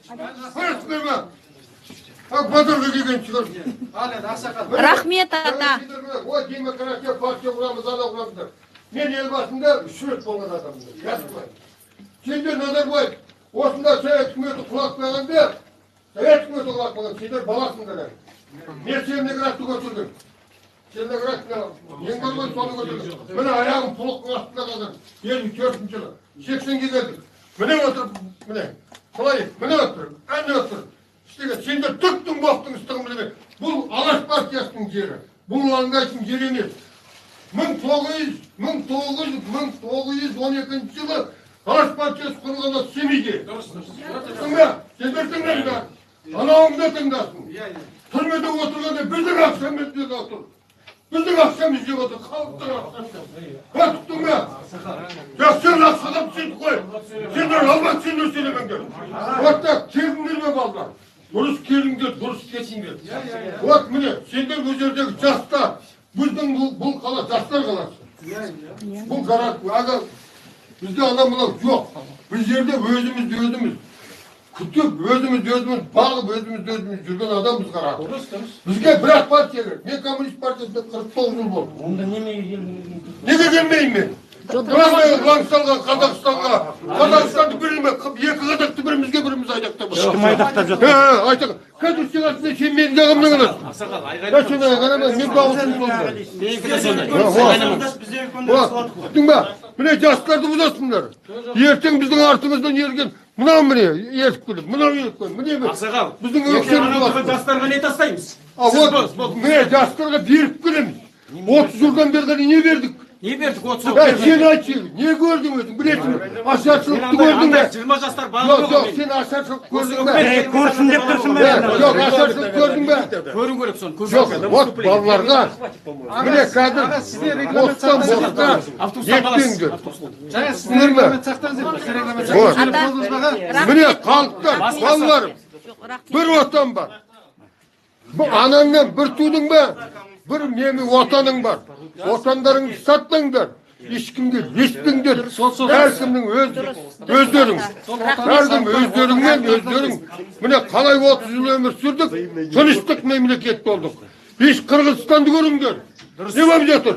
Көресіңдер ме? А базарға келген шығар. Ал енді, ақсақал. Рахмет, ата. Ой, демократия партия құрамыз, ана құрамыз деп. Мен ел басында үш рет болған адаммын. Жаспай. Сендер, Назарбаев, осында совет үкіметі құлатпағанда, совет үкіметі құлатпаған, сендер баласыңдар әлі. Мен Целиноградты көтердім. Целиноград ең бар ғой, соны көтердім. Міне, аяғым полктың астында қалған. 54-жылы. 80-ге келдік. Міне отырып, міне. Қалай? Міне отыр, әне отыр. Істеген сендер түктің боқтың ыстығын білмей. Бұл Алаш партиясының жері. Бұл Лаңгайдың жері емес. 1912 жылы Алаш партиясы құрылғанда Семейде. Дұрыс, дұрыс. Тыңда, сендер тыңдаңдар. Анауың да тыңдасын. Иә, иә. Түрмеде отырғанда біздің ақшамыз жеп отыр. Біздің ақшамыз жеп отыр, халықтың ақшасы. Ұқтың ба? Ja, сен ақшадан сөйтіп қой. Сендер алмат, сендер сөйлемеңдер. Вот так, келдіңдер ме, балдар? Дұрыс келіңдер, дұрыс кетіңдер. Вот міне, сендер бұл жердегі жастар, біздің бұл қала жастар қаласы. Бұл қара, ага, бізде ана мынау жоқ. Бұл жерде өзімізді өзіміз күтіп, өзімізді өзіміз бағып, өзімізді өзіміз жүрген адамбыз, қара. Дұрыс, дұрыс. Бізге бір ақ партия керек. Мен коммунист партиясында 49 жыл болдым. Онда немеге келдіңіз? Неге келмеймін мен? Главное, лаң салған Қазақстанға. Қазақстанды біріме, екі қазақты бірімізге біріміз айдақтап отыр. Кім айдақтап жатыр? He, айтақ. Қазір сен астында, сен менің жағымнан аласың. Ақсақал, Ya айғайлама. сен айғайлама, мен дауысым болды. Менікі де сондай. Вот, ұқтың ба? Міне, жастарды бұзасыңдар. Ертең біздің артымыздан ерген мынау, міне, ертіп келеді, мынау ертіп келеді. Міне Ақсақал, біздің ертең өкшеміз анау болады. жастарға не тастаймыз? А Сіз вот, бол. міне, жастарға беріп келеміз. 30 жылдан бері қарай не бердік? Не бердік 30 Ә, сен айтшы, не көрдің өзің, білесің бе? Ашаршылықты көрдің бе? 20 жастар Жоқ, барлығы жоқ, сен ашаршылық көрдің бе? Көрсін деп тұрсың ба Ә, енді? жоқ, ашаршылық көрдің бе? Көру керек соны. Жоқ, вот балаларға, міне, қазір Аға, сіздер регламент бостан сақтаңыз. босқа Автобустан қаласыз. нетпеңдер. Жаңа сіздер Түсіндіңдер ме? регламент сақтаңыз енді. Сіздер регламент Вот. сақтаңыз. Болдыңыз ба, аға? Міне, халықтар, балалар, Жоқ, рахмет. бір отан бар. Бұл анаңнан бір тудың ба? Бір мені отаның бар. Отандарыңды сатпаңдар. Ешкімге ілеспеңдер. Әркімнің өз өздерің. Әркім өздеріңмен өздерің. Міне, қалай 30 жыл өмір сүрдік, тыныштық мемлекет болдық. Еш Қырғызстанды көріңдер. Не болып жатыр?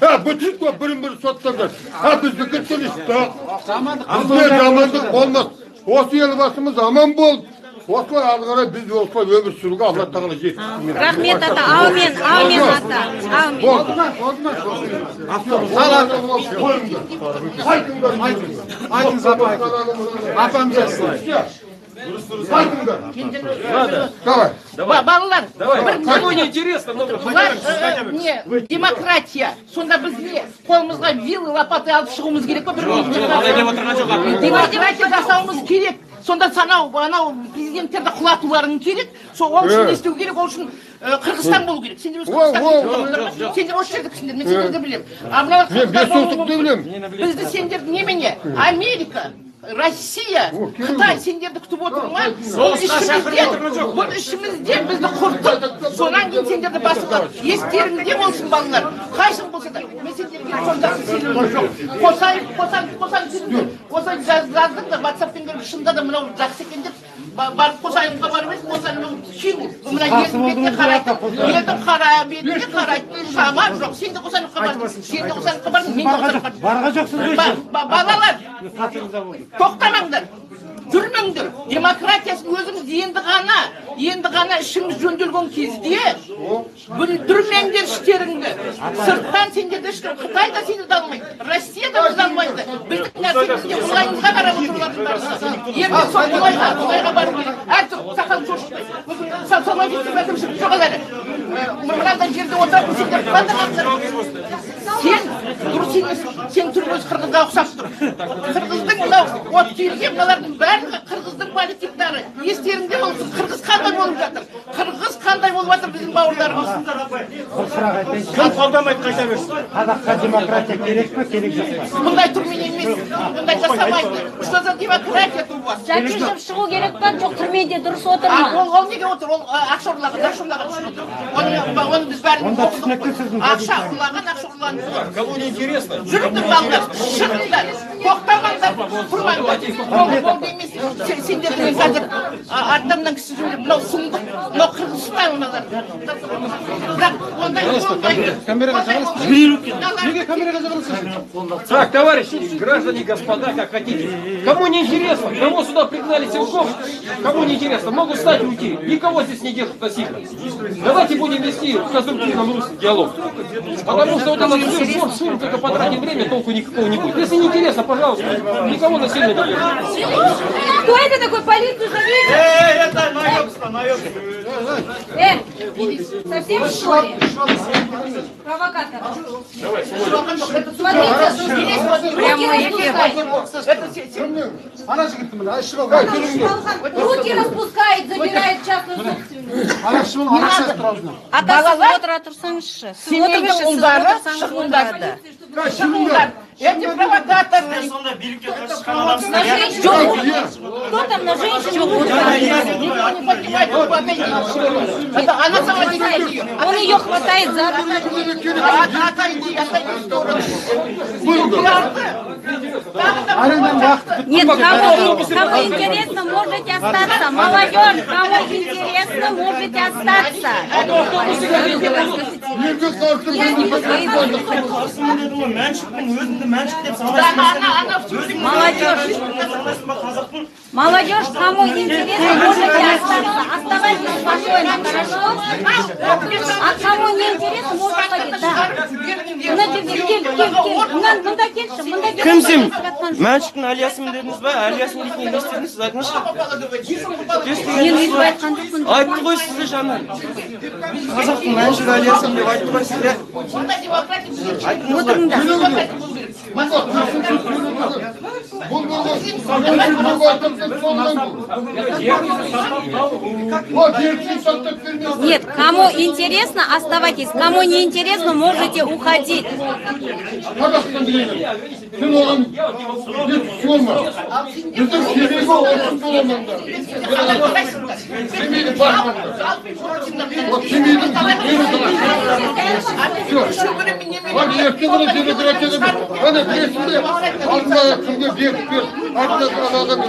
Ha, bütün бірін бірі соттаңдар. Ha, біздікі тыныштық. Бізде жамандық болмас. Осы елбасымыз аман бол. Осылай ары қарай біз осылай өмір сүруге Алла тағала жеткізсін. Рахмет, ата. Аумин, аумин, ата. Аумин. Болды. Болды ма? Қойыңдар. Қайтыңдар. Айтыңыз, апа, айтыңыз. Апам жазсын. Қайтыңдар. Давай. Балалар, бір Кому не интересно, ну, бұлар не демократия? Сонда біз не, қолымызға вилы, лопаты алып шығуымыз керек па бір Жоқ, алай деп отырған жоқ, апа. Демократия жасауымыз керек. Сонда санау анау президенттерді құлатуларың керек. Сол ол үшін не істеу керек? Ол үшін Қырғызстан болу керек. Сендер өз О, о, Қырғызстан, сендер осы жердіксіңдер, мен сендерді білемін. А мыналар Мен қырғыздар бес болуы ұлттықты мүмкін. білемін. Бізді сендер немене, Америка, Россия, О, керек Қытай ол. сендерді күтіп отыр ма? Соғысқа шақырып отырған жоқ. Бұл ішімізден бізді құртып, содан кейін сендерді басып алады. Естеріңде болсын, балалар. Қайсың болса да, мен сендерге сонда сенімім жоқ. Қосайын, қосайын, қосайын сенімдер. Қосайын жаздың да, ватсаппен көріп, шынында да мынау жақсы екен деп барып Қосайынға барып едім, Қосайын сүйін. Мына елдің бетіне қарайтын, елдің қара бетіне қарайтын шама жоқ. Сен де Қосайынға бардың, сен де Қосайынға бардың, мен де Қосайынға бардым. Барған жоқсыз ғой. Балалар, Қасыңызда болды. тоқтамаңдар, жүрмеңдер. Демократиясын өзіміз енді ғана ішіміз жөнделген кезде бүлдірмеңдер іштеріңді. Сырттан сендерді ешкім, Қытай да сендерді алмайды, Россия да бізді алмайды. Біздің нәрсемізге, мұнайымызға қарап отыр олардың барлығы. Енді сол мұнайға бару керек. Әртүрлі сақал шошытпай солай жоқ әлі мынандай жерде отыратын сендер қандай? Сен дұрыс емес, сен түрің өзі қырғызға ұқсап тұр. Қырғыздың мынау от түйілген мыналардың барлығы қырғыздың политиктары. Естеріңде болсын, қырғыз қандай болып жатыр, қырғыз қандай болып жатыр, біздің бауырларымыз. Бір сұрақ айтайыншы. Кім қолдамайды, қайта берсін. Қазаққа демократия керек пе, керек жоқ па? Бұндай түрмен емес, бұндай жасамайды. Что за демократия у вас? Жәкішев шығу керек па, жоқ түрмеде дұрыс отыр А, ма? ол неге отыр? Ол ақша ұрлаған, ақша ұрлаған үшін отыр. Оны біз бәріміз Онда оқыдық түсінікті қой. сіздің Ақша ұрлаған, ақша ұрлаған. Кому не интересно? Жүріңдер, балалар, шығыңдар. Тоқтамаңдар, тұрмаңдар. Болды емес. Сендер мен қазір артымнан кісі жіберіп, мынау сұмдық, мынау Қырғызстан мыналар. Бірақ ондай болмайды. Камераға жағаласыз. Неге камераға жағаласыз? Так, товарищи, граждане, господа, как хотите. Кому не интересно, кого сюда пригнали силком, кому не интересно, могут встать и уйти. Никого здесь не держат насильно. Давайте будем вести в конструктивном русле диалог. Потому что вот этот шум, шум, только потратим время, толку никакого не будет. Если не интересно, пожалуйста, никого насильно не держат. Кто это такой? Полицию зовите! Это наебство, наебство. Совсем что ли? Провокатор. Смотрите, руки распускает. Ана жігітті міне, ішіп алған. Руки распускает, забирает частную собственность. Ана ішіп алған, ана шашып тұр аузына. Ата, сіз отыра тұрсаңызшы. Сіз Семейдің отырыңызшы, сіз ұлдары отырсаңыз шығыңдар. отырады. Шығыңдар. Эти провокаторы. Сонда билікке қарсы шыққан адамсыздар. На женщину. Кто там на женщину? Никто не поднимает руку, отойди. Это она сама не ее. Он ее хватает за руку. Отойди, отойди в сторону. Бұларды тағы да Аренданың уақыты бітті. Нет, кому интересно, можете остаться. Молодежь, кому интересно, можете остаться. Елге қарсы Қарсымын дедім ғой, мәншүкпін, өзімді мәншүк деп Ана, санайсың. ана, ана, Молодежь, Санайсың ба қазақтың? молодежь, кому интересно, можете остаться. Оставайтесь спокойно, хорошо? А кому не интересно, можно ходить. Да. Мына жерге кел, кел, кел. Мында келші, мында келші. Кімсің? Мәншүктің әлиясымын дедіңіз ба? Әлиясым дейтін не істедіңіз, сіз айтыңызшы. Мен өйтіп айтқан жоқпын. Айтты ғой сізді жаңа. Қазақтың мәншүк әлиясымын деп айтты ғой сізге. Онда демократия бізге Отырыңдар. демократия болу керек. Бұл болған. Вот, еркін сақтап бермес. Нет, кому интересно, оставайтесь. Кому не интересно, можете уходить. Қазақстан деген. Сен оған не түсіп. Біздің Семейге осы боламаңдар. Семейді баспаңдар. Вот Семейдің все. Ал ертең ғана демократияда ана білесің бе, алдында кімге беріп бер, артынан анадан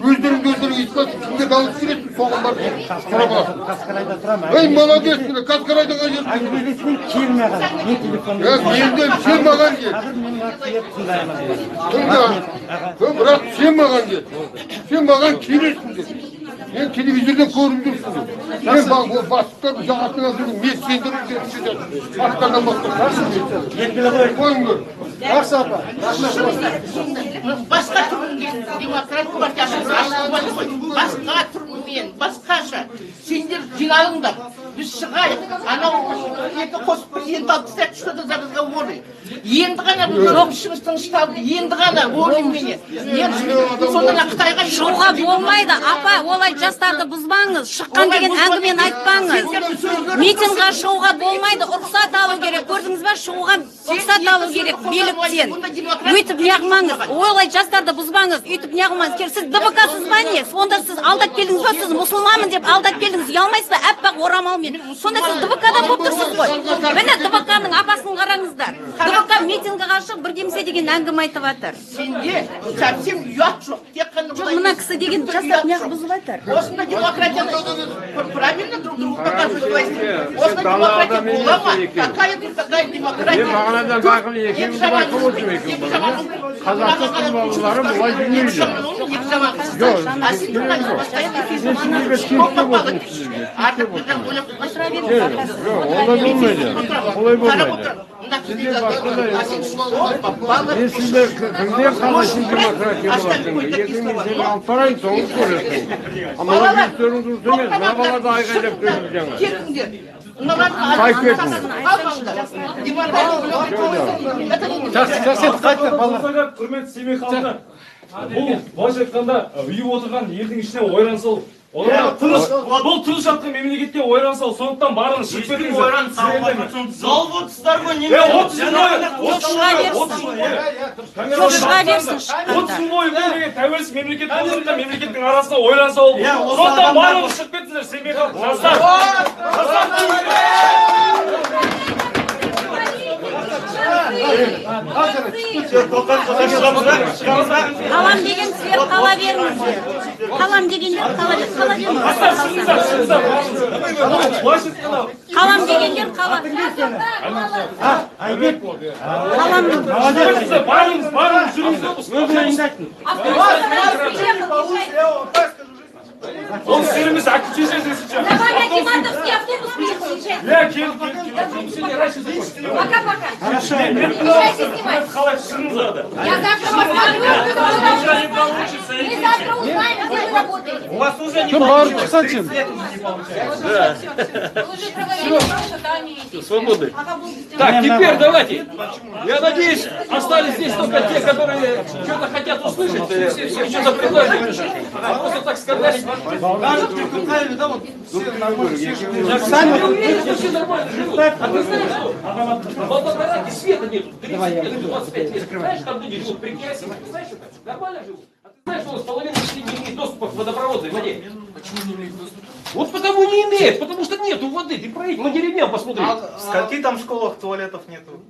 өздеріңді өздерің исбат, кімге дауыс бересің, соған барып сұрап аласың. Қасқарайда тұрамын. Ей, молодец, міне, Қасқарайда қай жерде? Әңгімелескен кел маған. Мен телефон. Е, менде сен маған кел. Қазір менің аты тыңдаймын. Тыңда. Бірақ сен маған кел. Сен маған келесің деп. Мен телевизордан көріп жүрсің. Мен бастықтар жағасына жүрмін, мен сендерді деп аттардан бастап. Белгілі ғой. Қойыңдар. Жақсы, апа. Басқа түрмен демократ партиясы ашылмады ғой, басқа түрмен, басқаша. Сендер жиналыңдар, біз шығайық. Анау екі қосып президент алып тастайық. Что это за разговоры? Енді ғана біз ішіміз тынышталды, енді ғана более-менее. Енді сонда ана Қытайға Шығуға болмайды, апа, олай жастарды бұзбаңыз. Шыққан деген әңгімені айтпаңыз. Митингға шығуға болмайды, рұқсат алу керек. Көрдіңіз ба, шығуға рұқсат алу керек биліктен. Өйтіп неғылмаңыз, олай жастарды бұзбаңыз, өйтіп неғылмаңыз. Сіз ДБК-сыз ба, не? Сонда сіз алдап келдіңіз ба? Сіз мұсылманмын деп алдап келдіңіз. Ұялмайсыз ба, аппақ орамалмен? Сонда сіз ДБК-да болып тұрсыз ғой. Міне, ДБК-ның апасын қараңыздар. ДБК митингіге шығып бірдемсе деген әңгіме айтып жатыр. Сенде совсем ұят жоқ, тек қана Жоқ, мына кісі деген жастар неғып бұзып жатыр? Осында демократияны правильно друг другу показывать власть. Осында демократия бола ма? Какая тут такая демократия? Мен бағанадан байқап, екеуміз байқап отырмын екен. Екі жаман. Қазақтың балалары бұлай жүрмейді. Екі жаман. Жоқ, А сен мен сіздерге тиіспеп отырмын, сіздерге тиіспеп отырмын. Жоқ, олай болмайды, олай болмайды. Сіздер басқадай. Мен сіздер кімден қалайсың демократия болатынын ертең мен сені алып барайын, соны көресің. А мына жүрістерің дұрыс емес. Мына бала да айғайлап келді жаңа. Кетіңдер. Мыналардың Тайып кетіңдер. қалмаңдар. Жақсы, жақсы, енді қайта балалар. Құрметті семей халқы, бұл былайша айтқанда ұйып отырған елдің ішіне ойран салу. Оларға тыныш, бұл тыныш жатқан мемлекетке ойран салу. Сондықтан барлығын шығып кетіңіздер. Ойран салып салып отырсыздар ғой. Е, 30 жыл бойы, 30 жыл бойы, 30 жыл бойы. Жоқ, шыға берсін 30 шыққандар. жыл бойы бұл деген тәуелсіз мемлекет болып жатқан мемлекеттің арасына ойран салу. Сондықтан барлығын шығып кетіңіздер, семей халқы, жастар. Жастар. Қалам деген сіздер қала беріңіздер. Қалам дегендер қала бер, қала Жастар, беріңіздер. шығыңыздар, шығыңыздар. Былайша айтқанда, Қалам дегендер қала. Айбек. Қалам. Шығыңыздар, барыңыз, барыңыз, жүріңіздер. Өміріңді айттың. Автобус приехал, езжай. Ол сіздеріміз отключение сейчас. За вами акиматовский автобус приехал, езжай. Иә, кел, кел, кел. Сегодня раньше закончится. Пока-пока. Хорошо. Не мешайте снимать. Қалай, шығыңыздар да. Я завтра посмотрю, что вы работаете. Мы завтра узнаем, где вы работаете. У вас уже не Кім барып шықсаң сен? Вы уже провалили ваши Свободы. Так, теперь давайте. Я надеюсь, остались здесь только те, которые что-то хотят услышать, или что-то предложить. А просто так сказали. Даже в Туркмении, да, вот все нормально, все живут. Ты уверен, что все нормально живут? А ты знаешь, что в Волгограде света нету 30 лет, 25 лет. Знаешь, там люди живут при керосине. Ты знаешь это? Нормально живут. А ты знаешь, что у нас половина людей не имеет доступа к водопроводной воде? Почему не имеет доступа? Вот потому не имеет, потому что нету воды. Ты проедь по деревням посмотри. В скольки там школах туалетов нету?